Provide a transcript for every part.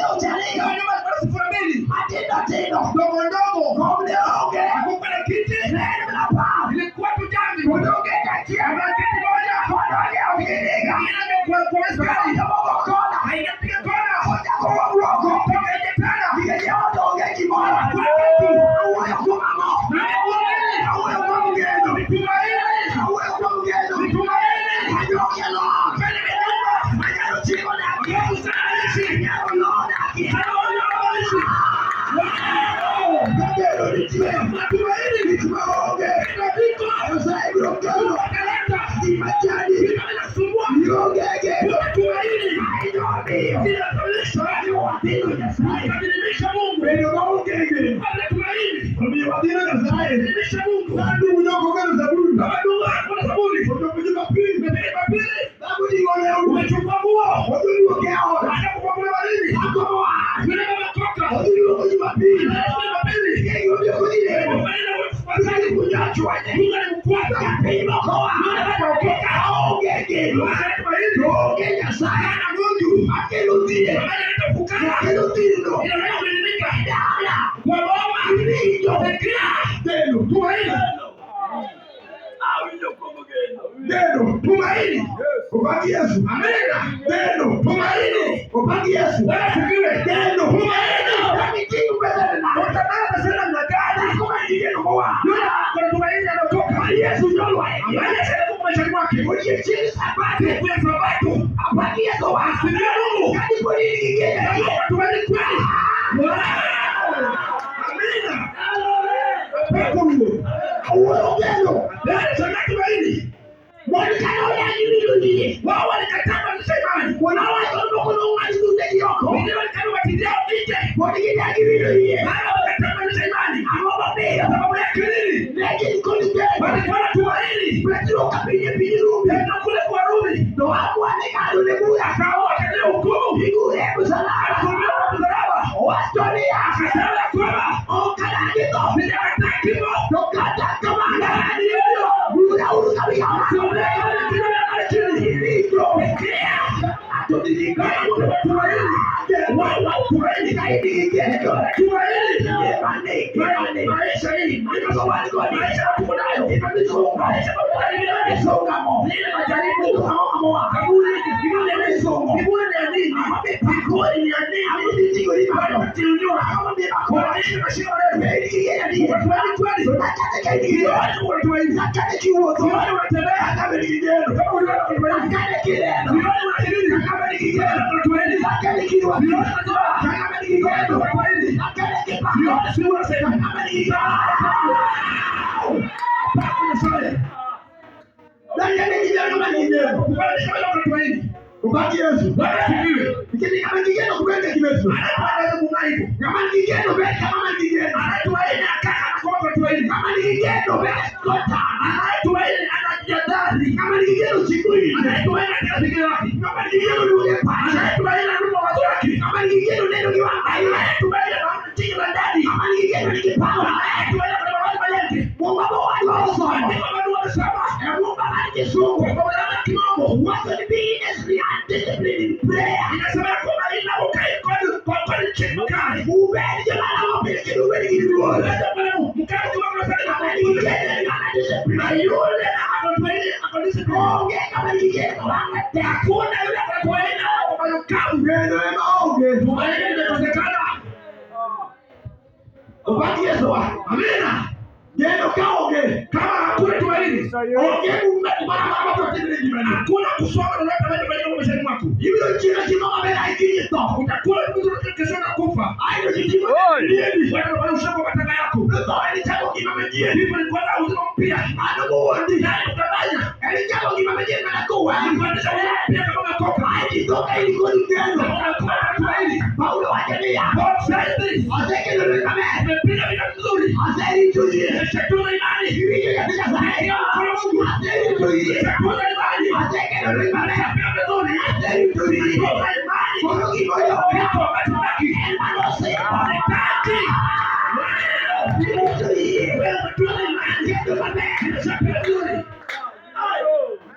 Kama nyumba ilikuwa na sufuria mbili Matindo tindo. ndogo ndogo, Kom ne onge. hakukuwa na kiti, Ne en mana pap. ilikuwa tu jamvi Odonge kachiel. na kiti moja Odonge ok giniga. inaenda kwa mstari, Jomoko kona. hainapiga kona, Ochako wuok oko. toka nje tena, Nikech e ot onge gimoro. hakuna kitu. Awuoyo kuom ang'o? Na ni Awuoyo kuom geno. tumaini, Awuoyo kuom geno. ni tumaini Majoke lor. mbele ya nyumba Manyalo chiwo dakie. Mungu sana anaishi, Nyalo lo dakie. anaona anaishi. Wow! Ka geno nitie. Matumaini Gik ma onge. inafika, Nyasaye biro kelo. akaleta Gima chandi. vitu vinasumbua, Ionge geno. kuna tumaini Aino omiyo. inakamilisha, Wathino Nyasaye. inadhihirisha Mungu Bedo maonge geno. kabla tumaini, Omiyo wathino Nyasaye. inadhihirisha Mungu Ka ndugu nyoko geno zaburi. kama ndugu hakuna sabuni, Ochopo Jumapili. umepika Jumapili, Dhabu ting'o lewni. umechukua nguo, Odhi luoke e ot. hata kupakula baridi, Agomo wach. yule mama toka, Odhi luoko Jumapili. anasema Jumapili, Ng'eyo obi ok odhi lemo. maneno Odhi kunyo achwanye. Mungu alimfuata Japiny moko oa. yule mama okoka, Aonge geno. akana tumaini, To onge Nyasaye. hana Mungu Makelo dhier. ambaye anaitwa fukara, Makelo thirno. inaweza kuelimika Dala. kwa boma Iwinjo. Sikia, Geno. tumaini, Geno. tumaini, Opak Yesu. amina, Geno. tumaini, Opak Yesu. Bwana asifiwe, Geno. tumaini. Kaniting'o pesa ne nade? Utabeba pesa namna gani? Dhako man gi geno moa. Yule akona tumaini anatoka, Yesu nolwaye. ambaye Yesu alikuwa maishani mwake Odiechieng' Sabato. siku ya Sabato, Apak Yesu wa. asifiwe Mungu, Ka dipo ni in gi geno. Kama tumaini kweli. Wow! Amina. Apako Mungu. Awuoyo geno. Yaani sana tumaini. Mon kane odagi winjo yie. Wao walikataa kuanzisha imani. Wuon owacho moko nong'ad thundegi oko. Wengine walikana ubatizo yao nje. Pod gidagi winjo yie. Maana walikataa kuanzisha imani. Ang'o momiyo? Sababu yake nini? Ne gin kod geno. Walikuwa na tumaini. Petro ka piny e piny Rumi. Petro kule kwa Rumi. Noamua ni ng'ado ne bura. Akaamua akatia hukumu. Igure e msalaba. Alisulubiwa kwa msalaba. Owacho niya. Akasema ya kwamba Ok adagi tho. sijakataa kifo. To kata kamano. Lakini hivyo Bura uru kabisa. Tusulubiwe kama chini. Iwinjo. Sikia. Ng'ato nigi Kama geno. mtu wa tumaini. Wao wa tumaini. Ka in gi geno. Tumaini. Ngimani, ngimani. Maisha hii. Ngima wan godo. Maisha tuko nayo. Ngima misungo. Maisha ambayo Misungo mo. Ile majaribu. Misungo moa. Kaburi, kiburi ya Misungo. Kiburi ni ya nini? Kiburi ni ya nini? Ang'o miting'o ni malo? Tinuliwa. Ang'o mimako? Kwa nini mashimo leo? Be in gi geno adier? Kwa tumaini kweli. To nakata ka in gi geno. Watu wana tumaini. Nakata kiwuotho. Nione unatembea. Kaka in gi geno. Kama uliona kwa tumaini. Nakata kineno. Nione unashiriki. Kaka in gi geno. Kwa tumaini. Nakata kirwako. Nione unajua. Kaka in gi geno. Kwa tumaini. Nakata kipako. Nione si unasema. Kaka in gi geno. Hapa kuna swali. Nakata gi geno man gi geno. Kubadilisha wale kwa tumaini. Opak Yesu. Bwana asifiwe. Nikech ng'ama nigi geno ok bed ka kimeso. Anaweza kung'aa hivyo. Ng'ama nigi geno bet kama man gi geno. Anatumaini akaa kama kwa tumaini. Ng'ama nigi geno bet kotang'. Anayetumaini anajihadhari. Ng'ama nigi geno chiko ite. Anayetumaini katika fikira yake. Ng'ama nigi geno duogo e pache. Anayetumaini anarudi mawazo yake. Ng'ama nigi geno neno gi wang' maiye. Anayetumaini anaona chini la ndani. Ng'ama nigi geno nigi power. Anayetumaini ana mawazo mengi. Muma mowadwa osomo. Andiko maduong' amesoma. E muma mar kisungu. Kwa lugha ya Kimombo. Wacho ni be disciplined in prayer. Inasema ya kwamba inapokaa kwa kwa chini mkali. Ubed joma lamo pile kendo ubed gi luor. Mkali kwa kwa Ng'ama nigi geno en ng'ama na disciplined. yule anatumaini ako discipline. Onge ng'ama nigi geno wang'e tek. Hakuna yule anatumaini ako malukavu. Geno ema onge. Tumaini limekosekana. Opak Yesu wa. Amina. Geno ka onge. Kama hakuna tumaini, Onge movement moro amora mabiro timore e ngimani. hakuna kusonga lolote ambalo litafanyika kwa maishani mwako. Ibiro chiemo chiemo maber ahinya itho. Utakula vizuri kesho na kufa. Aeto ji timo lieni. Wewe unafanya ushamba kwa matanga yako. Tho en chako ngima manyien. Ndipo ni kwanza uzima mpya. Mano mondi. Nani utafanya? En chako ngima manyien mana koweyi. Kuanzisha uzima mpya kama umeokoka. Aeto itho ka in kod geno. Kama unakuwa na tumaini. Paulo wacho niya. God says this. Osekelo lweny maber. Umepiga vita vizuri. Oserito yie. Umeshatunza imani. Iwinjo nyathi Nyasaye. Ndio mkono wa Mungu. Aserito yie. Umeshatunza imani. Osekelo lweny maber. Umepiga vizuri. Aserito yie. Umeshatunza imani. Koro gimoyombo. Kitu ambacho baki. En manosingo. Hataki. Irito yie. Wewe umetunza imani. Kendo maber. Umeshapiga vizuri.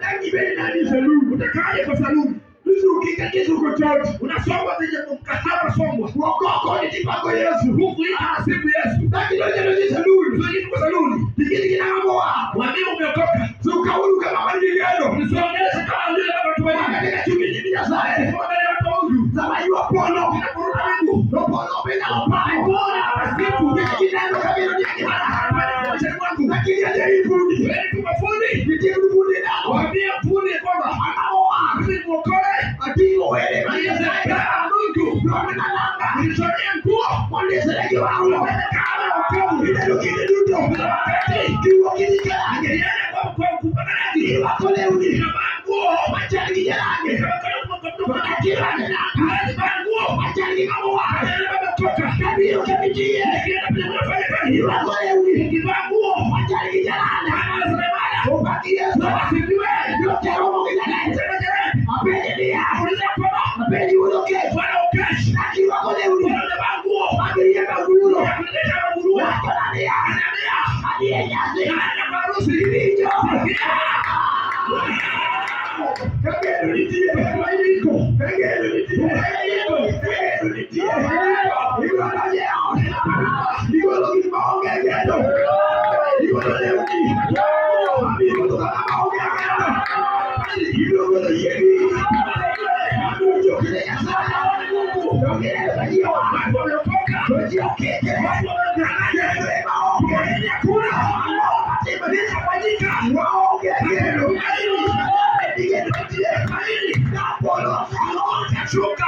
Dang ibed nadi e salun. Utakaje kwa saluni? Isuki kaka isuko chot. Unasongwa vile mkahaba Utasombwa. Wuok oko ni tipako Yesu. Huku hii anasifu Yesu. Dakidonjo donjo e salun. Tuingie kwa saluni. Tikiti gi nang'a moa. Mwambie umeokoka. Sukauru kama man gi geno. Msiongeleshe kama vile bado tumaini. Katika chunyi nyim Nyasaye. Mbele ya watu wa Mungu. Sama ywa polo. Unaburuta mbingu. To polo be nyalo pako. Mbinguni anasifu. Nikech ineno ka biro ni gimara. Anafanya maishani mwangu. Lakini aje ifundi. Wewe ni mafundi. Nitie fundi nalo. Waambie fundi kwamba Ang'o moa. mimi ni mwokole. Ating'o were mar Nyasaye. Kama Mungu. Romna nanga. Nilishonea nguo. Mondisre gi warruok. Kama wokovu. Ineno kinde duto. Kuna wakati Kiwuok gi jarange. niende kwa kupaka rangi. Irwako lewni. Ninavaa nguo. Machal gi jarange. Kama kama kwa mtu To akirwako nanga. hawezi vaa nguo. Machal gi ng'ama owar. Hata baba kutoka. Kabiro kamitiye. Nikienda kwenye kufanya kazi. Irwako lewni. Nikivaa nguo. Machal gi jalana. Kama seremala. Opaki Yesu. Asifiwe. Joteromo gi jalana. Sema jirani. Apenje niya. Uliza kwamba Apenji wuod Okech. Bwana ukeshi. Akirwako lewni. Bwana umevaa nguo. Magiriembo aguro. Nakuletea maguruwe. Wachona niya. Ananiambia. Adhi e nyasi. Naenda kwa harusi. Iwinjo. Sikia. Kageno nitie. Tumaini iko. Kageno nitie. Kageno nitie. Igolo donjo e ot. Igolo gik maonge geno. Igolo lewni. Abiro wuotho kaka maonge geno. Ibiro wuotho yieri. Abiro chopo ne Nyasaye. To gineno ka ji oa. Watu wameokoka. To ji okikre. Watu wameokoka. Geno ema onge. Tumaini hakuna. Ang'o matimore? Nitafanyika. Waonge geno. Tumaini. Geno nitie. Tumaini. Napolo oselo. Shuka.